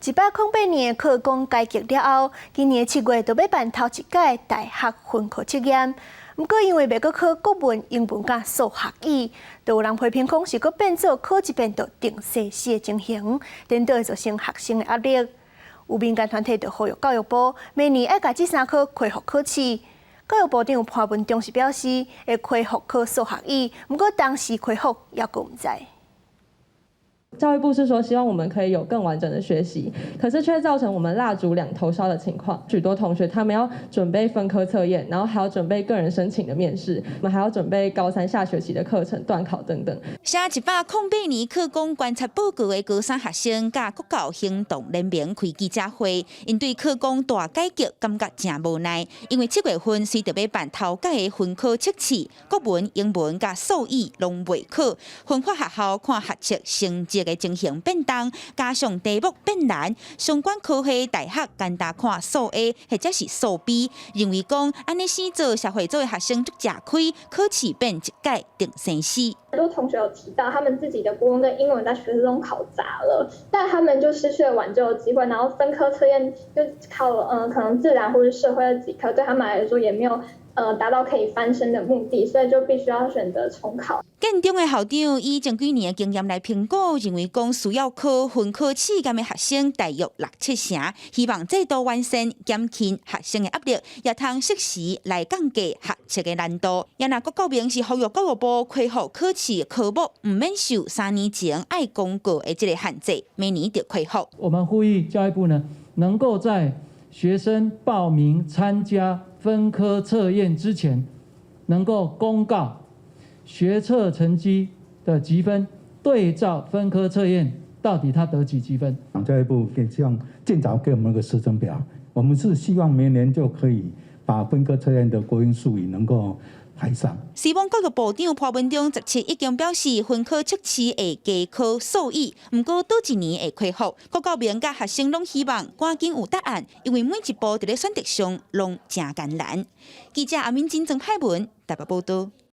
108年課綱改革了後，今年7月就欲辦頭一屆大學分科測驗。毋過因為袂閣考國文、英文佮數學語，就有人批評講是閣變做考一遍就定生死的情形，顛倒會造成學生的壓力。有民間團體就呼籲教育部明年愛共這三科恢復考試。教育部長潘文忠是表示會恢復考數學語，毋過當時恢復猶閣毋知。教育部是說希望我們可以有更完整的學習，可是卻造成我們蠟燭兩頭燒的情況。許多同學他們要準備分科測驗，然後還要準備個人申請的面試，我們還要準備高三下學期的課程、段考等等。寫108年課綱觀察報告的高三學生，佮國教行動聯盟開記者會，𪜶對課綱大改革感覺誠無奈，因為7月份雖著欲辦頭屆的分科測試，國文、英文佮數語攏袂考，分發學校看學測成績的情形變動，加上題目變難，相關科系大學干焦看數 A 或者是數 B，認為講按呢死做社會組的學生足食虧，考試變一屆定生死。很多同學有提到，他們自己的國文跟英文在學測中考砸了，但他們就失去了挽救的機會，然後分科測驗就考了，可能自然或者社會的幾科，對他們來說也沒有達到可以翻身的目的，所以就必須要選擇重考。建中的校長以前幾年的經驗來評估，認為講需要考分科試驗的學生大約六七成，希望制度完善，減輕學生的壓力，也通適時來降低學測的難度。也若郭國明是呼籲教育部恢復考試科目，毋免受3年前愛公告的這个限制，明年就恢復。我們呼籲教育部呢，能夠在學生報名參加分科測驗之前，能夠公告學測成績的級分，對照分科測驗到底他得幾級分。教育部希望盡早給我們個時程表，我們是希望明年就可以把分科測驗的國英數語能夠排上。希望教育部長潘文忠17已經表示，分科測試會加考數語，毋過佗一年會恢復。郭教明佮學生攏希望趕緊有答案，因為每一步佇咧選擇上攏誠艱難。記者阿敏金曾派文台北報道。